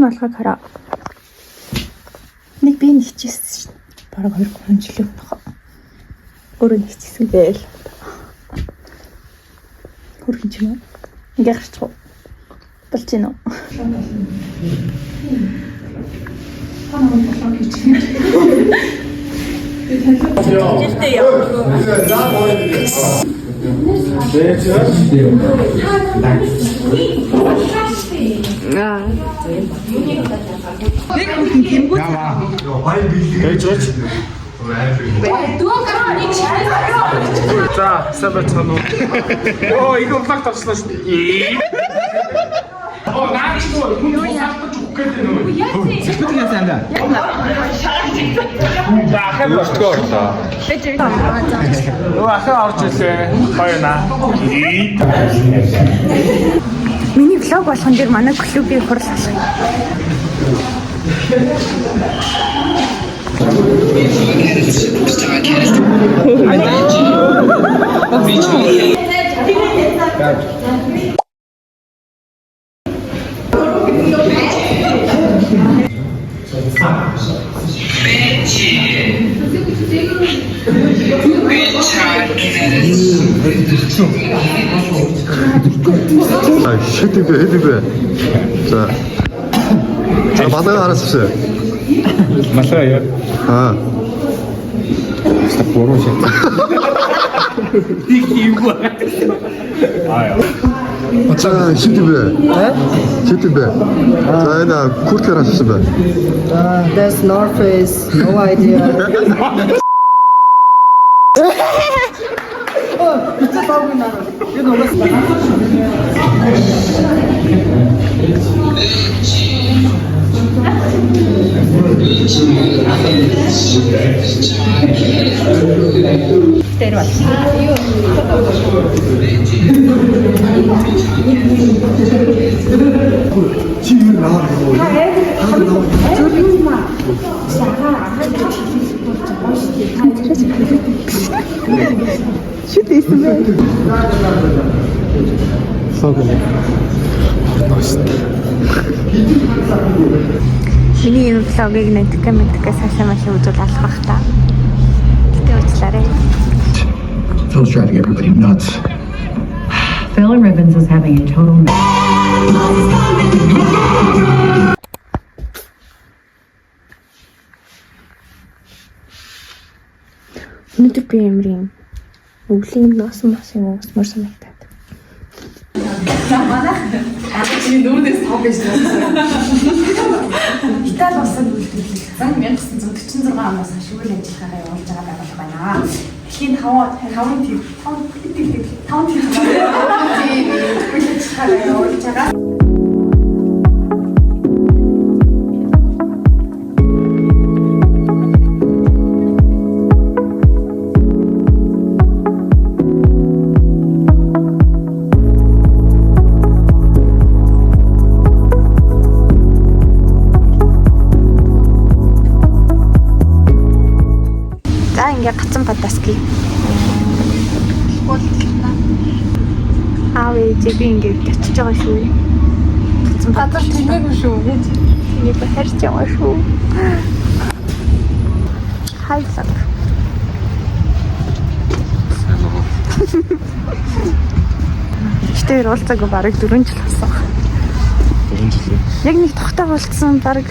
Малгайг хараа. Нэг би нэгчээсэн шүү дээ. Бараг 2 3 жилийн өмнө. Өөрөө нэгчээсэн гээл. Хөрхэн ч юм уу? Ингээ гарчих уу? Болж гин үү? За, сайн байцгаана уу? Оо, их vlog тавчлаа шүү дээ. Оо, наач нөө хүн тусаалж өгөх гээд байна уу? Сэтгэл яасан юм да. За, ахаа өртгөө орлоо. Өө, ахаа орж илээ. Гоё наа. Миний vlog болгон дээр манай клубын хурал болох юм. 아, 헤드배, 헤드배. 자, 자, 마사가 알았어요. Малгай яа. 아, Буруу шат. 자, 헤드배. 헤드배. 자, 나 쿠르테라 하셨어요. That's North Face. No idea. Миний энэ vlog-ыг нэтгэ мэтгэ цаашаа маш үзүүл алах бах та. Гэтэ уучлаарай. Phil's driving everybody nuts. Phil Ribbons is having a total Өнөөдөр би ямар юм өвлийн ноосон мос юм уусмар санагдаад. Итали улсад үйлдвэрлэгдсэн 1946 оноос хойш үйл ажиллагаагаа явуулж байгаа байгууллага байна. Дэлхийн 5 5 төв 5 5 төв үйл ажиллагаагаа явуулж байгаа. За ингээ гацсан падаски. Аав ээжээ би ингээд очиж байгаа шүү. Гацсан газар тэмээгүй шүү гэж. Энийг би харж байгаа шүү. Хай vlog. Гэтэ уулзаагүй бараг 4 жил болсон. 4 жил. Яг нэг тухтай болцсон бараг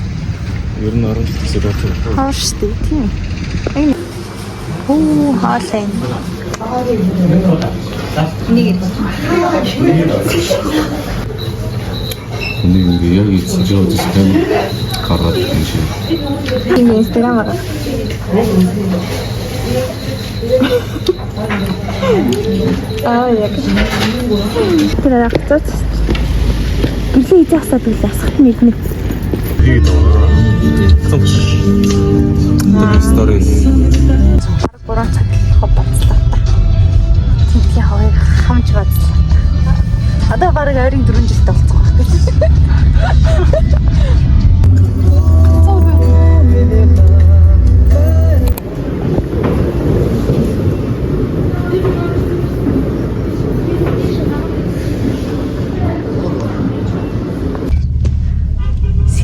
Ер нь 10 жил төсөв болсон. хоор штэ тийм. Яг нэг- Хүү хоолой. Энийг ингээ яг эцсэж явж байгаа юм гаргаад ирэх юм шиг. Энэ Instagram байгаа. Аа яг. Тэр агцаач. Гэрлээ эзэн асаад үл асахт нь ирнэ. Тэгээд байгаа. Stories. Бараг 3 цаг л бацлаа та. Тэнтлийн хавыг хамж бацлаа та. Одоо бараг ойрын 4 жилтэй болцсон байх гэж.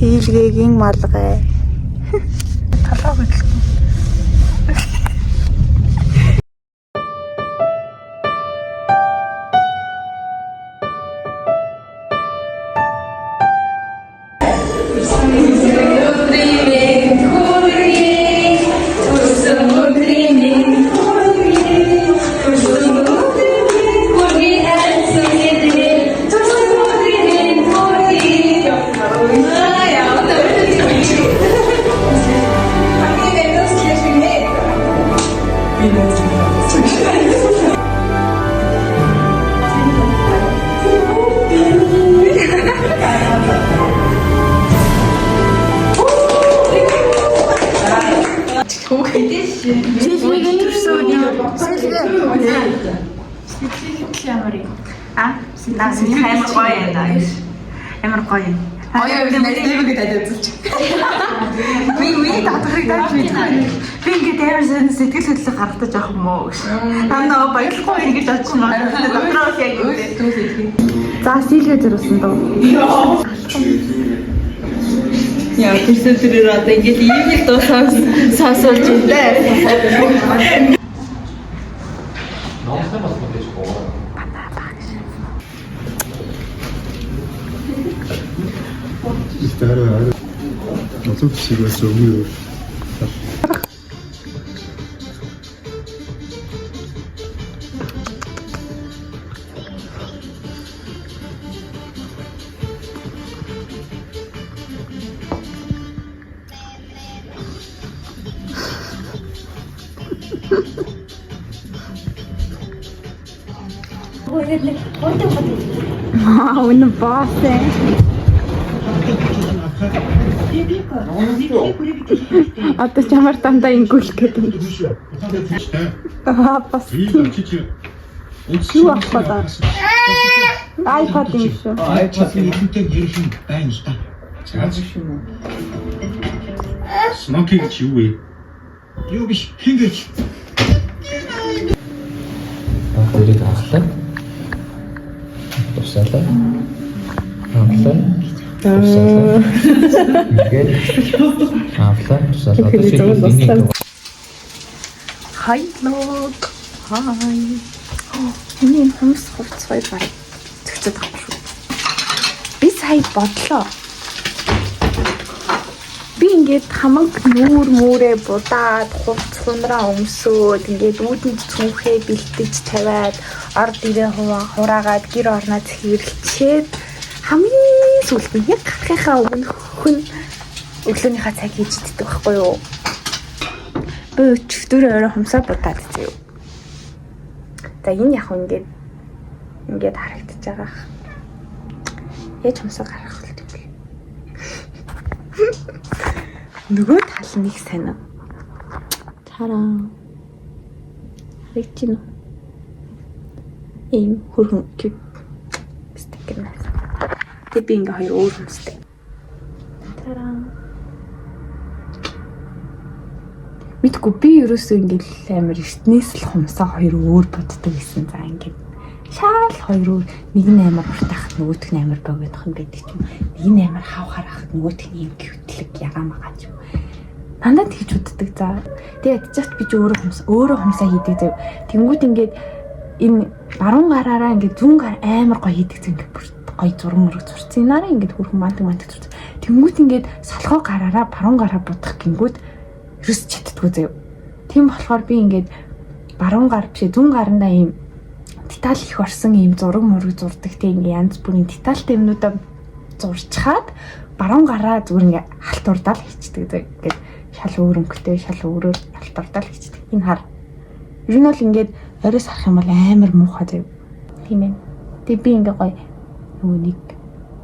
Сийлгээгийн малгай. Толгой хөдөлгөн. Сийлгээгийн төрсөн өдөр. Сийлгээ. Сэтгэл ямар юм? А? Амар гоё юм даа. Амар гоё юм. Гоё юм найз гэдэг адилж. Би миний даатгахыг дааж мэдгүй. Би ингээд амар сайн сэтгэл хөдлөл гаргадаг жоох юм уу гэж. Там нөгөө баярлахгүй байх гэж бодсон байна. Дотроо л яг юм дээ. За, сийлгээ зориулсан дуу. Яа, төрсөн төрөөр одоо ингээд ийм л дуу сонсуулж байна. Ихтэй арай олон хэсэг байсан өмнө. Аа, үнэ баас ээ. Одоо чамаар дандаа ингүүлэх гэдэг юм. Аа, бас юу авах вэ? iPad юм шүү. iPad-ын ихэнтэй ярих юм байна л да. Смоки гэж юу вэ? Юу биш, хин гэж. Дэрийг авлаа. Тусаалаа. Авлаа. Тусаалаа. Ингээд авлаа. Тусаалаа. Одоо жишээлбэл энийг Hi vlog. Hi. Миний энэ хумс хувцас хоёр баг зөгцөд байгаа юм шүү. Би сая бодлоо. Би ингээд хамаг нүүр мүрээ будаад, хувц хунраа өмсөөд, ингээд үүдэнд цүнхээ бэлтэж тавиад, орд ирээ хураагаад гэр орноо цэвэрлчээд хамгийн сүүлд нь яг гарахынхаа өмнө хүн өглөөнийхөө цай хийж иддэг байхгүй юу? Би өчигдөр орой хумсаа будаад заяа. За, энэ яг ингээд ингээд харагдаж байгаа. Яаж хумсаа гаргах вэ гэвэл нөгөө тал нь их сонин. Тараа. Харагдаж байна уу? Ийм хөрхөн cute стикер байна. Тэг би ингээ хоёр өөр хүмстэй. Тараа. Мэдгүй, би ерөөсөө ингээл амар эртнээс л хумсаа хоёр өөр буддаг гэсэн. За, ингээд шаал хоёр өөр, нэг нь амар уртах, нөгөөх нь амар богинохон байдаг ч юм. Нэг нь амар хавхар ах, нөгөөх нь юм cute лэг ягаан магаа ч юм. Дандаа тэгж буддаг. За. Тэгээд ядчихт би ч өөрөө хумсаа хийдэг зав. Тэнгүүт ингээд энэ баруун гараараа ингээд зүүн гар амар гоё хийдэг зав, ингээд бүр гоё зураг мөрөг зурцсан. Нараа ингээд хөрхөн мантаг мантаг зурцсан. Тэнгүүт ингээд солихоо гараараа баруун гараа будах гингүүд ерөөс чаддгүй заяа. Тийм болохоор би ингээд баруун гар биш, зүүн гарандаа ийм деталь их орсон ийм зураг мөрөг зурдаг, тийм ингээд янз бүрийн детальтай юмнуудаа зурчхаад баруун гараа зүгээр ингээд халтурдаал хийчдэг заяа. Ингээд шал өөр өнгөтэй, шал өөрөөр халтурдаал хийчдэг. Энэ хар. Ер нь бол ингээд оройс харах юм бол амар муухай заяа. Тийм ээ. Тэгээ би ингээд гоё нөгөө нэг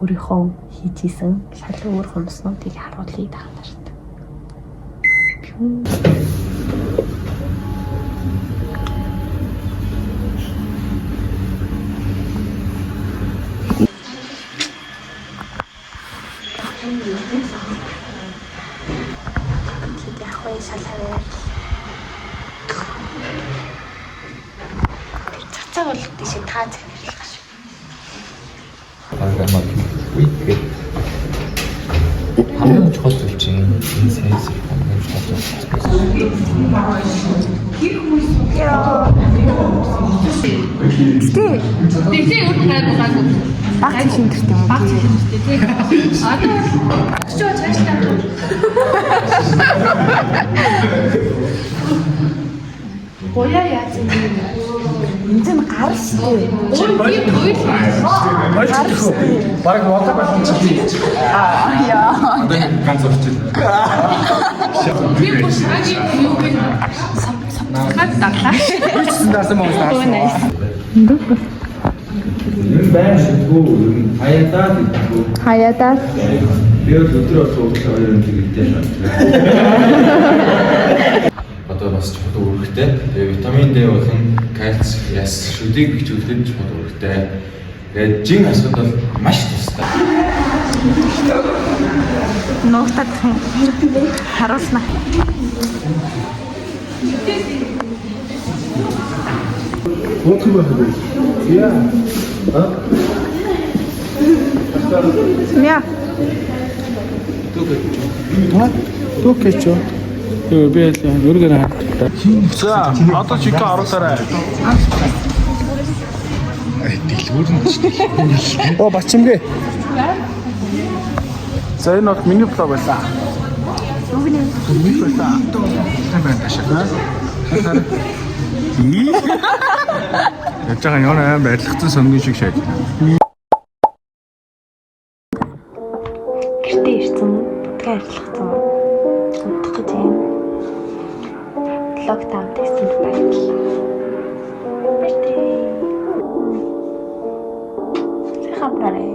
өөрийнхөө хийж исэн шал өөр хумснуудыг харуулъя та нарт. Тэгэхэд яг вэ шал хаваар. Тэр цацаа бол тийшээ та захирлах шүү. Агамаг. Үгүй. Хамгийн чухал зүйл чинь энэ сенсор хамгийн чухал зүйл. Гэтэ Тэгсэн өөр гайгүй гайгүй. баг шингэртэй юм уу? Баг шингэртэй тий. Одоо чи цаашдаа. Гоя яаж юм бэ? Энэ чинь гар шүү дээ. Өөр тийм үйл. Болж Бараг вода болсон чи. Аа яа. Одоо ганц орчих. Би бүр шагийн юуг нь сапсгаад даглаа. Хүчсэн даасан мөн даасан. Ер нь байр шидгүү, ер нь хаяадаа гэдэггүй. Хаяадаа. Би бол өдөр болго өглөө хоёр юм тэгтэй шээ. Одоо бас чухал үүрэгтэй. Тэгээ витамин D болон кальц, яс шүдийг бэхжүүлэхэд чухал үүрэгтэй. Тэгээд жин асгад бол маш тустай. Нуугтаад харуулна. Яа. Түүхээч. Юу би л өргөн хатдаг. За одоо чика оруулаарай. Дэлгүүр нь ч Оо бачимгээ. За энэ бол миний блог байлаа. Миний байлаа. Сайн байна таашаа. Яаж байгаа юм амар арилгацсан сонгон шиг шаад. Гэртээ ирсэн. Будгаа арилгацсан. Унтах гэж юм. Блог таамт хийсэн баярлалаа. Баяртай. Сайхан амраарай.